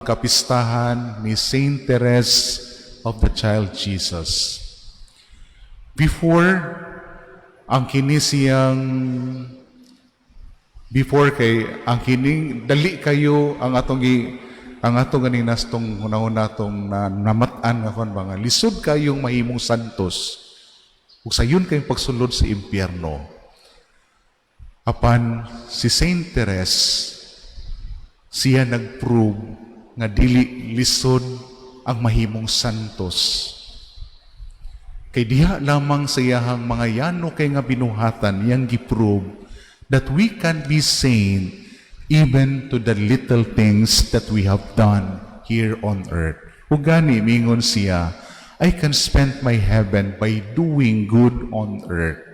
Kapistahan ni Saint Therese of the Child Jesus. Before ang kini siyang before kay ang kining dali kayo ang atong gi ang atong ganing nastong hunahuna atong na, namat-an nga kon ba nga lisod kayong mahimong santos ug sayon kayong pagsulod sa impyerno. Apan si Saint Therese, siya nag-prove nga dili lisod ang mahimong santos. Kay diha lamang sa iyahang mga yano kay nga binuhatan iyang giprove that we can be saint even to the little things that we have done here on earth. Ug gani mingon siya, "I can spend my heaven by doing good on earth.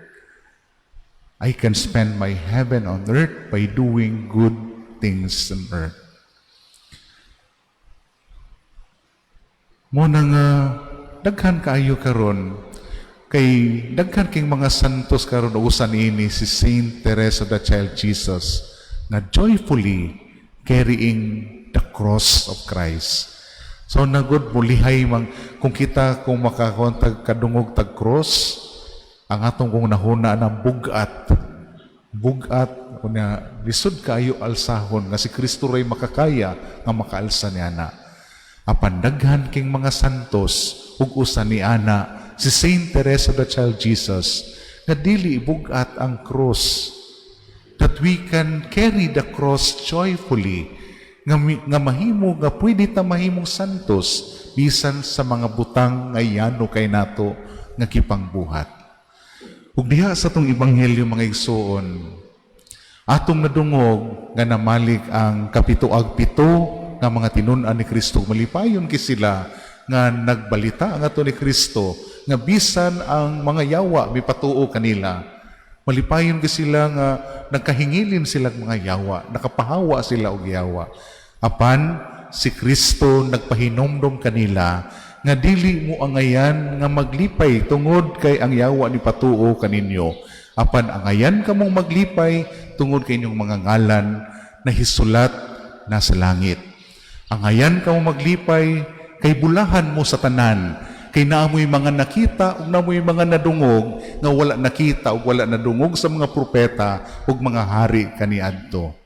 I can spend my heaven on earth by doing good things on earth." Mao na nga daghan kaayo karon kay daghan king mga santos karon ug usa niini si Saint Teresa of the Child Jesus nga joyfully carrying the cross of Christ. So nagod mulihay mang kung kita kung makakuan tag kadungog tag cross, ang atong kung nahuna na bugat bugat unya lisod kaayo alsahon nga si Kristo ray makakaya nga makaalsa niya na. Apan daghan king mga santos ug usa ni ana si Saint Teresa of the Child Jesus nga dili bugat ang cross, that we can carry the cross joyfully nga, nga mahimo nga pwede ta mahimong santos bisan sa mga butang nga yano kay nato nga gipangbuhat. Ug diha sa tong ebanghelyo, mga igsuon, atong nadungog nga namalik ang kapito ag 7 nga mga tinun-an ni Kristo. Malipayon ki sila nga nagbalita ang ato ni Kristo nga bisan ang mga yawa mipatuo kanila. Malipayon ki sila nga nagkahingilin sila mga yawa, nakapahawa sila og yawa. Apan si Kristo nagpahinomdom kanila nga dili mo angayan nga maglipay tungod kay ang yawa ni patuo kaninyo. Apan angayan kamong maglipay tungod kay inyong mga ngalan na hisulat na sa langit. Angayan kamo maglipay kay bulahan mo sa tanan kay naamoy mga nakita ug naamoy mga nadungog nga wala nakita ug wala nadungog sa mga propeta ug mga hari kaniadto.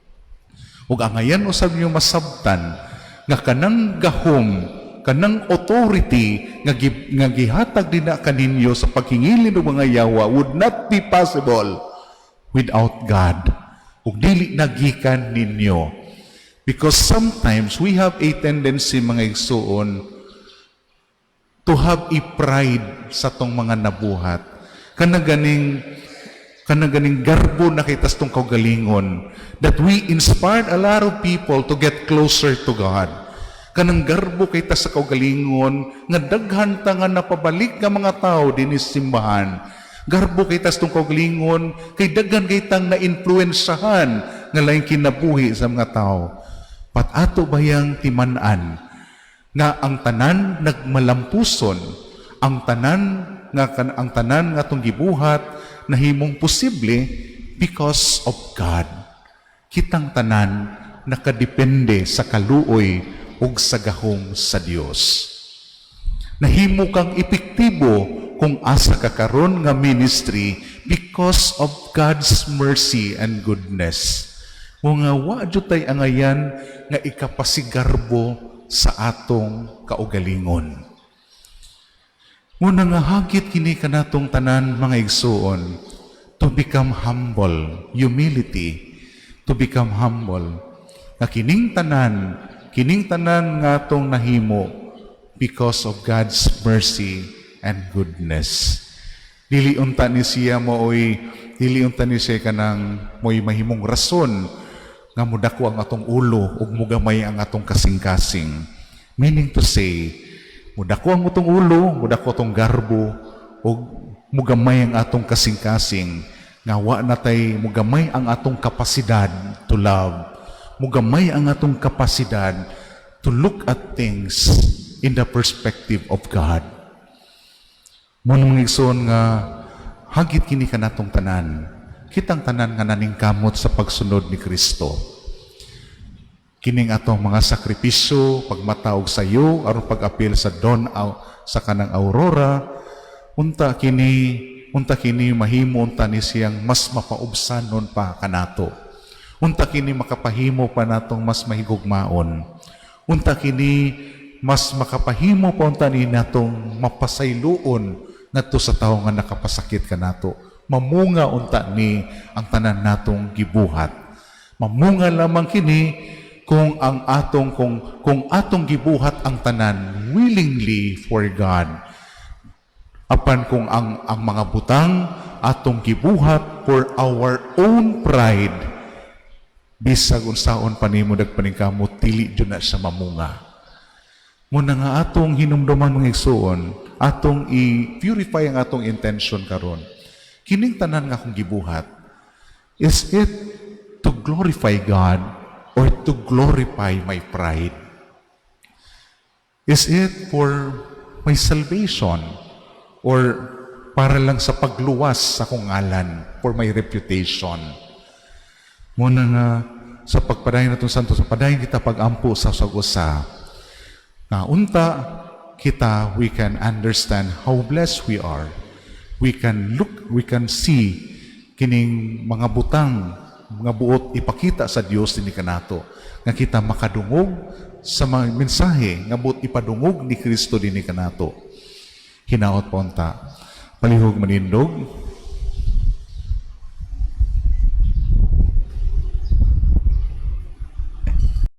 Ug angayan usab niyo masabtan nga kanang gahom, kanang authority nga, nga gihatag din na kaninyo sa paghingilin og mga yawa would not be possible without God. Ug dili nagikan ninyo. Because sometimes we have a tendency, mga igsuon, to have a pride sa tong mga nabuhat. Kana ganing garbo na kita sa tong kaugalingon that we inspired a lot of people to get closer to God. Kanang garbo kita sa kaugalingon nga daghan ta nga napabalik nga mga tao dinhi sa simbahan. Garbo kita sa tong kaugalingon kay daghan kitang na-influensyahan nga laing kinabuhi sa mga tao. But ato bayang timan-an nga ang tanan nagmalampuson, ang tanan nga atong gibuhat nahimong posible because of God. Kitang tanan nakadepende sa kaluoy ug sa gahom sa Dios. Nahimo kang epektibo kung asa ka karon nga ministry because of God's mercy and goodness. Nga wa jud tay angayan nga ikapasigarbo sa atong kaugalingon. Muna nga hagit kini kanatong tanan, mga igsuon, to become humble, humility, to become humble. Nga kining tanan nga atong nahimo because of God's mercy and goodness. Dili unta ni siya mooy dili unta ni siya kanang mo'y mahimong rason nga mudako ang atong ulo ug mugamay ang atong kasing-kasing. Meaning to say, mudako ang atong ulo, mudako atong garbo ug mugamay ang atong kasing-kasing nga wa na tay mugamay ang atong kapasidad to love. Mugamay ang atong kapasidad to look at things in the perspective of God. Mao mga igsoon nga hagit kini kanatong tanan. Kitang tanan nga naningkamot sa pagsunod ni Kristo. Kining atong mga sakripisyo, pagmata og sayo, aron pag-apil sa dawn sa kanang aurora, unta kini mahimo unta ni siyang mas mapaubsanon pa kanato. Unta kini makapahimo pa natong mas mahigugmaon. Unta kini mas makapahimo pa unta ni natong mapasayloon ngadto sa tawo nga nakapasakit kanato. Mamunga unta ni ang tanan natong gibuhat. Mamunga lamang kini kung ang atong kung atong gibuhat ang tanan willingly for God. Apan kung ang mga butang atong gibuhat for our own pride, bisag unsaon pa nimo nagpaningkamot, dili jud na siya mamunga. Muna nga atong hinumduman, mga igsuon, atong i-purify ang atong intention karon. Kining tanan nga akong gibuhat, is it to glorify God or to glorify my pride? Is it for my salvation or para lang sa pagluwas sa akong ngalan, for my reputation? Muna nga sa pagpadayon natong santo, sa padayon kita pagampo sa usag-usa, nga unta kita, we can understand how blessed we are. We can look, we can see kining mga butang, mga buot ipakita sa Dios dinhi kanato, nga kita makadungog sa mga mensahe nga buot ipadungog ni Kristo dinhi kanato. Hinaot pa unta, palihog manindog.